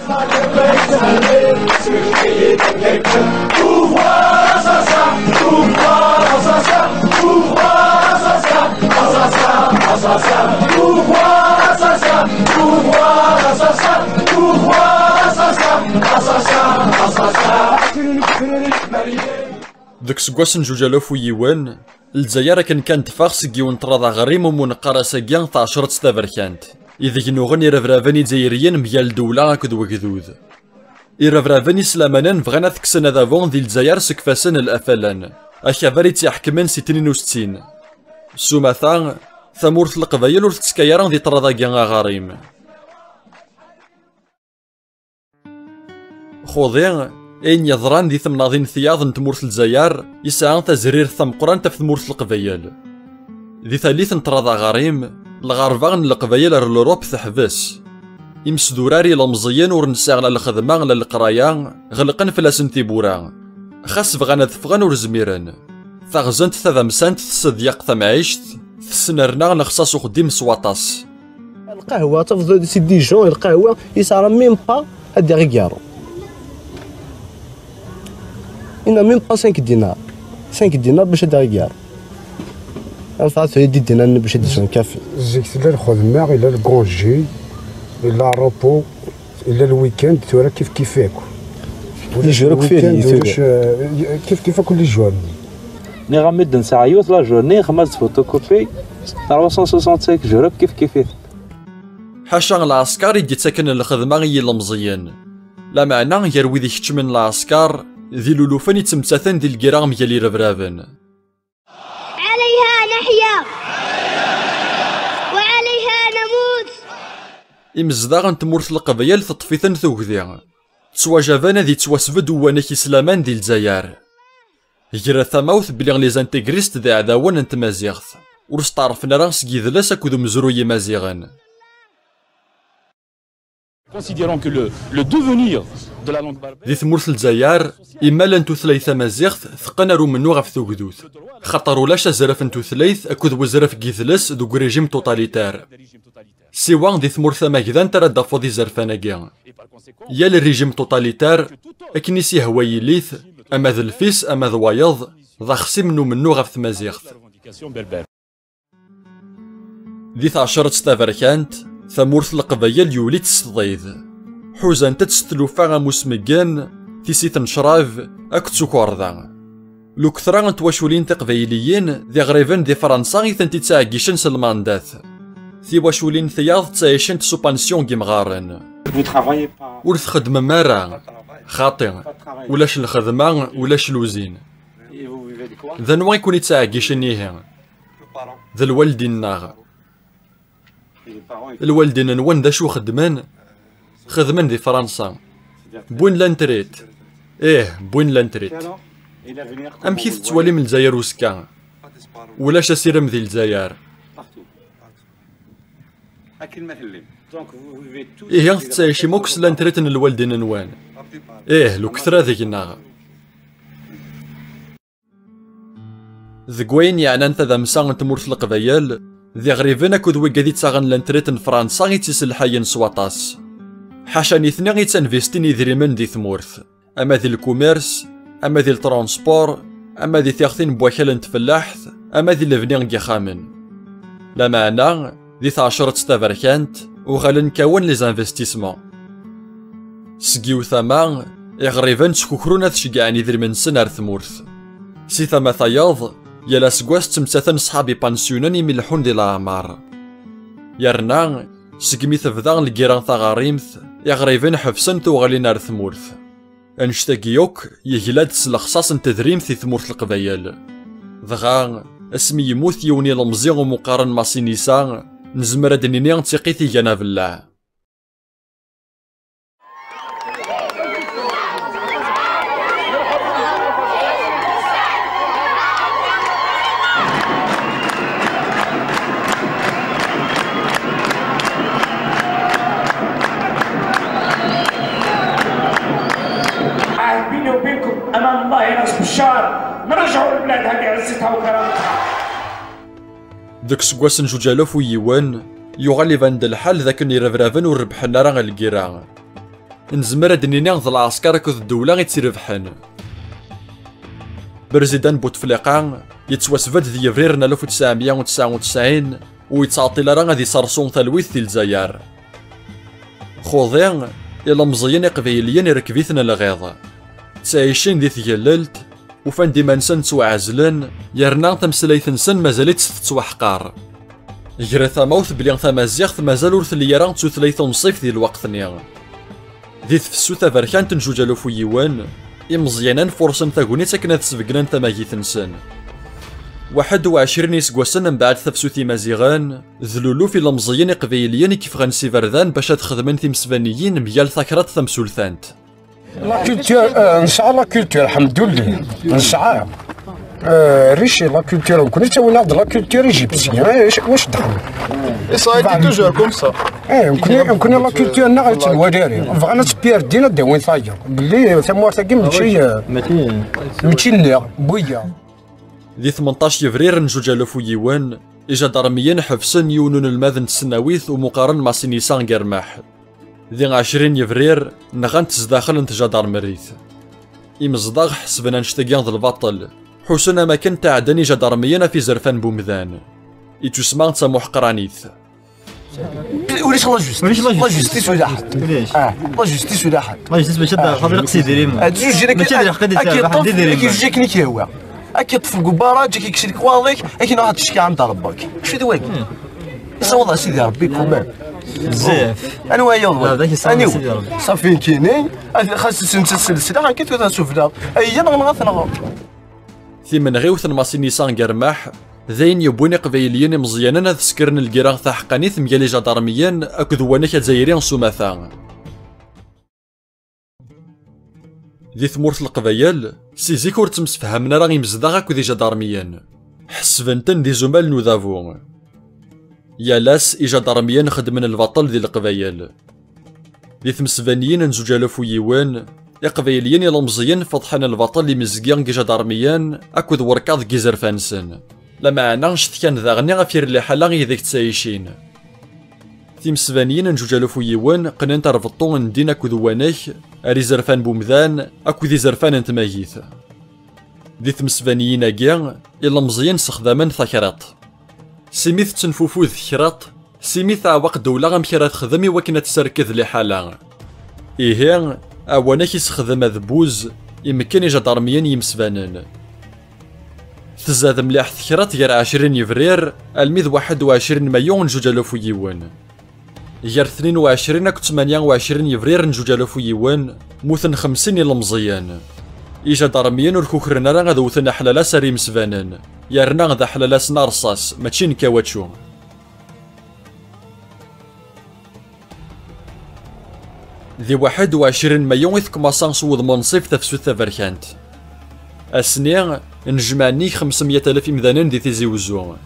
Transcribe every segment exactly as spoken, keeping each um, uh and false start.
Deg useggas n zuǧ alaf u yiwen, Lezzayer akken kan teffeɣ seg yiwen n ṭṭrad aɣrim umi neqqar ass-agi taɛecret taberkant, ideg nuɣen irebraben izzayriyen mgal ddewla akked wegdud. Irebraben islamanen bɣan ad kksen adabu di Lezzayer seg ifassen n Lafalan, akabar i tt-iḥekmen si tnin u settin. S umata, tamurt n Leqbayel ur tettekka ara di ṭṭrad-agi aɣrim. Xuḍi, ayen yeḍran di temnaḍin n tiyaḍ n tmurt n Lezzayer yesɛa tazrirt tameqqrant ɣef tmurt n Leqbayel. Di tallit n ṭṭrad aɣrim, lɣerba n Leqbayel ar Lurup teḥbes. Imesdurar ilemẓiyen ur nesɛi la lxedma la leqraya, ɣelqen fell-asen tiwwura. Xas bɣan ad ffɣen ur zmiren. Taɣzant tadamsant tessedyaq tamɛict, tesnerna lexṣaṣ uxeddim s waṭas. Lqahwa, tafeḍ si Dijon, lqahwa, yesɛa même pas ad d-iɣigaru. Il n'a même pas cinq dinars. Cinq dinars bac ad d-iɣigaru. Anfeɛ tura di dinars bac ad d-iswen kafi. Zik tella lxedma, illa lgunji, illa repos, illa lweekend, tura kif kif akk. Les jours akk ulac fériés, weekend, tura. Ulac, euh, kif kif akk les jours. Nniɣ-am mi d-nesɛa yiwet la journée, xemma d photocopie, trois cent soixante-cinq jours akk kif kif-it. Ḥaca lɛesker i d-yettaken lxedma i yilemẓiyen. Lameɛna gar wid ikeččmen lɛesker, d ilulufen i ttmettaten di lgirra mgal irebraben. عليها نحيا وعليها نموت. Imezdaɣ n tmurt n Leqbayel teṭṭef-iten tugdi. Ttwajaben ad yettwasbedd uwanek islaman di Lezzayer. Ger tamawt belli les intégristes d iɛdawen n tmaziɣt. Ur steɛṛfen ara seg yidles akked umezruy imaziɣen. Considérant que le, le devenir de la langue berbère. Di tmurt n Lezzayer, imal n tutlayt tamaziɣt teqqen ar umennuɣ ɣef tugdut, xaṭer ulac azref n tutlayt akked wezref n yidles deg urijim tuṭalitar. Siwa di tmurt tamagdant ara d-tafeḍ izerfan-agi. Yal rijim tuṭalitar, akken i s-ihwa yili-t, ama d lfis, ama d wayeḍ, d axsim n umennuɣ ɣef tmaziɣt. Di teɛcert taberkant, tamurt n Leqbayel yuli-tt s tḍid. Ḥuzant-tt s tlufa am usmeggen, tissit n ccrab, akked tukerḍa. Luktra n twaculin tiqbayliyin d iɣriben di Fransa i tent-ittɛeggicen s lmandat. Tiwaculin tiyaḍ ttɛicent s upansyon n yimɣaren. Ur txeddmem ara. Xaṭi. Ulac lxedma, ulac luzin. D anwa i ken-ittɛeggicen ihi? D lwaldin-nneɣ. Lwaldin-nwen d acu xedmen? Xedmen di Fransa. Wwin lantrit. Ih, wwin lantrit. Amek i tettwalim Lezzayer uzekka? Ulac asirem di Lezzayer. Ihi tettɛicim akk s lantrit n lwaldin-nwen. Ih, luktra deg-neɣ. Deg wayen yeɛnan tadamsa n tmurt n Leqbayel, d iɣriben akked wigad ittaɣen lantrit n Fransa i tt-iselḥayen s waṭas. Ḥaca nitni i ttanvistin idrimen di tmurt, ama di lkumirs, ama di ltranspur, ama di tiɣtin n wakal n tfellaḥt, ama di lebni n yixxamen. Lameɛna, di teɛcret taberkant, uɣalen kkawen les investissements. Seg yiwet tama, iɣriben ttkukrun ad ceggɛen idrimen-nsen ar tmurt. Si tama tayeḍ, yal aseggas ttmettaten ṣṣḥab ipansyunen imi leḥḥun di leɛmer. Yerna, segmi tebda lgirra taɣarimt, iɣriben ḥebsen tuɣalin ar tmurt. Annect-agi akk yegla-d s lexṣaṣ n tedrimt i tmurt n Leqbayel. Dɣa, asmi yemmut yiwen ilemẓi umi qqaren Masinisa, nezmer ad d-nini d tiqqit igan abellaɛ. عهد بيني وبينكم أمام الله يا ناس بشار، نرجعوا البلاد هذه عزتها وكرامتها. Deg useggas n zuǧ alaf u yiwen, yuɣal iban-d lḥal d akken irebraben ur rebbḥen ara lgirra. nezmer ad d-nini d lɛesker akked ddewla i tt-irebḥen. Berzidan Butefliqa yettwasbedd di yebrir n alef u tesɛemya u tesɛa u tesɛin, ur yettɛeṭṭil ara ad iserṣu talwit di Lezzayer. Xuḍi, ilemẓiyen iqbayliyen irkeb-iten lɣiḍ. Ttɛicin di tgellelt, ufan-d iman-nsen ttwaɛezlen, yerna tameslayt-nsen mazal-itt tettwaḥqar. Ger tamawt belli tamaziɣt mazal ur telli ara d tutlayt tunṣibt di lweqt-nni. Di tefsut taberkant n zuǧ alaf u yiwen, imeẓyanen furṣen tagnit akken ad sbeggnen tamagit-nsen. Waḥed u ɛecrin iseggasen mbeɛd tafsut imaziɣen, d luluf ilemẓiyen iqbayliyen i yeffɣen s iberdan bac ad xedmen timesbaniyin mgal takraḍt tamsultant. La culture, euh, nesɛa la culture, ḥemdullah. Nesɛa. Euh, riche la culture, nekkni ttawin-aɣ-d la culture égyptienne. Eh, wac, wac dexlen? Et ça a été toujours comme ça. Eh, nekkni, nekkni la culture-nneɣ ur tt-nwala ara. Bɣan ad tt-pirdin, ad d-awin tayeḍ. Belli tamurt-agi mačči, euh, mačči nneɣ, n wiyaḍ. Di tmenṭac yebrir n zuǧ alaf u yiwen, ijadarmiyen ḥebsen yiwen unelmad n tesnawit umi qqaren Masinisa Germaḥ. Di ɛecrin yebrir, nɣan-t zdaxel n tjadarmrit. Imezdaɣ ḥesben annect-agi d lbaṭel, ḥussen am akken tɛeddan ijadarmiyen ɣef izerfan n wemdan. Ittusma d tamuḥqranit. Ulac la justice. Ulac la justice. La justice ulaḥ. Ulac. Ah, la justice ulaḥ. La justice mačči d xaṭi lqes idrimen. Ad zujin akken mačči d lḥeqq ad yettɛerf ḥedd idrimen. Ad zujin akken i k-yehwa. Ad k-yeṭṭef deg ubaraǧ, ad k-yekkes lekwaɣeḍ-ik, ad k-yenɣ ad tecki ɛemd Rebbi-k. Acu d wagi? Isaweḍ-as Sidi Rebbi kuman. Bezzaf. Anwa ay yeḍwen? Aniw? Safi kini. Xas netta s lsilaḥ akka tura sufella. Ayya neɣ neɣ tenɣeḍ. Timenɣiwt n Masinisa Germaḥ d ayen yewwin iqbayliyen imeẓyanen ad skren lgira taḥeqqanit mgal ijadarmiyen akked uwanek azzayri s umata. Di tmurt n Leqbayel, si zik ur ttemsefhamen ara imezdaɣ akked ijadarmiyen. Ḥesben-ten d izumal n udabu. Yal ass, ijadarmiyen xeddmen lbaṭel di Leqbayel. Di tmesbaniyin n zuǧ alaf u yiwen, iqbayliyen ilemẓiyen feḍḥen lbaṭel imezgi deg ijadarmiyen akked werkaḍ deg izerfan-nsen. Lameɛna cetkan daɣen ɣef yir liḥala ideg ttɛicin. Timesbaniyin n zuǧ alaf u yiwen qqnent ar beṭṭu n ddin akked uwanek, ar izerfan n wemdan akked izerfan n tmagit. Di tmesbaniyin-agi, ilemẓiyen ssexdamen takraḍt. Simi tettenfufud tekraḍt, simi teɛweq ddewla amek ara texdem i wakken ad tesserked liḥala. Ihi, awanek isexdem adebbuz, imekken ijadarmiyen yimesbanen. Tzad mliḥ tekraḍt gar ɛecrin yebrir almi d waḥed u ɛecrin mayu n zuǧ alaf u yiwen. Gar tnin u ɛecrin akked tmanya u ɛecrin yebrir n zuǧ alaf u yiwen, muten xemsin ilemẓiyen. Ijadarmiyen ur kukren ara ad wten aḥlalas ar imesbanen, yerna d aḥlalas n rṣas, mačči n kawaču. Di waḥed u ɛecrin mayu i tekmaṣa s wudem unṣib tafsut taberkant. Ass-nni, nejmeɛ nnig xemsemya alaf imdanen di Tizi Wezzu.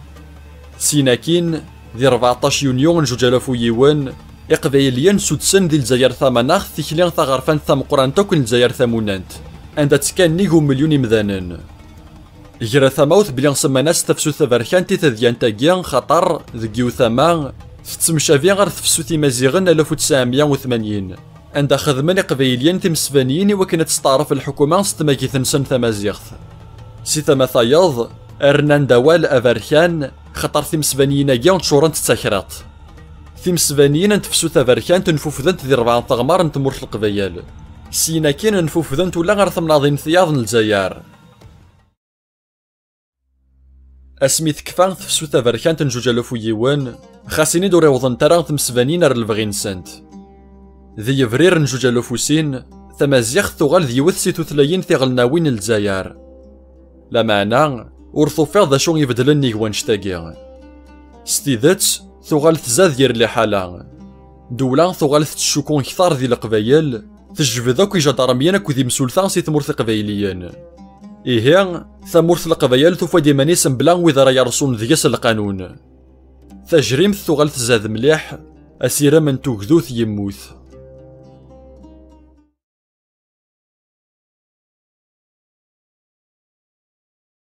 Syin akkin, di rbeɛṭac yunyu n zuǧ alaf u yiwen, Iqbayliyen sudsen di Lezzayer Tamanaɣt tikli taɣerfant tameqqrant akk n Lezzayer Tamunant, anda ttekkan nnig umelyun imdanen. Ger tamawt belli semman-as tafsut taberkant i tadyant-agi, xaṭer, deg yiwet tama, tettemcabi ɣer tefsut imaziɣen alaf u tesɛemya u tmanyin, anda xedmen iqbayliyen timesbaniyin i wakken ad testeɛref lḥukuma s tmagit-nsen tamaziɣt. Si tama tayeḍ, rnan-d awal aberkan, xaṭer timesbaniyin-agi ččurent d takraḍt. Timesbaniyin n tefsut taberkant nfufdent di rebɛa n teɣmar n tmurt n Leqbayel. Syin akkin nfufdent ula ɣer temnaḍin tiyaḍ n Lezzayer. Asmi tekfa tefsut taberkant n zuǧ alaf u yiwen, xas ini-d ur iwḍent ara tmesbanin ar lebɣi-nsent. Di yebrir n zuǧ alaf u sin, tamaziɣt tuɣal d yiwet si tutlayin tiɣelnawin n Lezzayer. Lameɛna, ur tufiḍ d acu ibeddlen nnig wannect-agi. S tidet, tuɣal tzad yir liḥala. Ddewla tuɣal tettcukku kter di Leqbayel, tejbed akk ijadarmiyen akked imsulta si tmurt iqbayliyen. Ihi, tamurt n Leqbayel tufa-d iman-is mebla wid ara yerṣun deg-s lqanun. Tajrimt tuɣal tzad mliḥ, asirem n tugdut yemmut.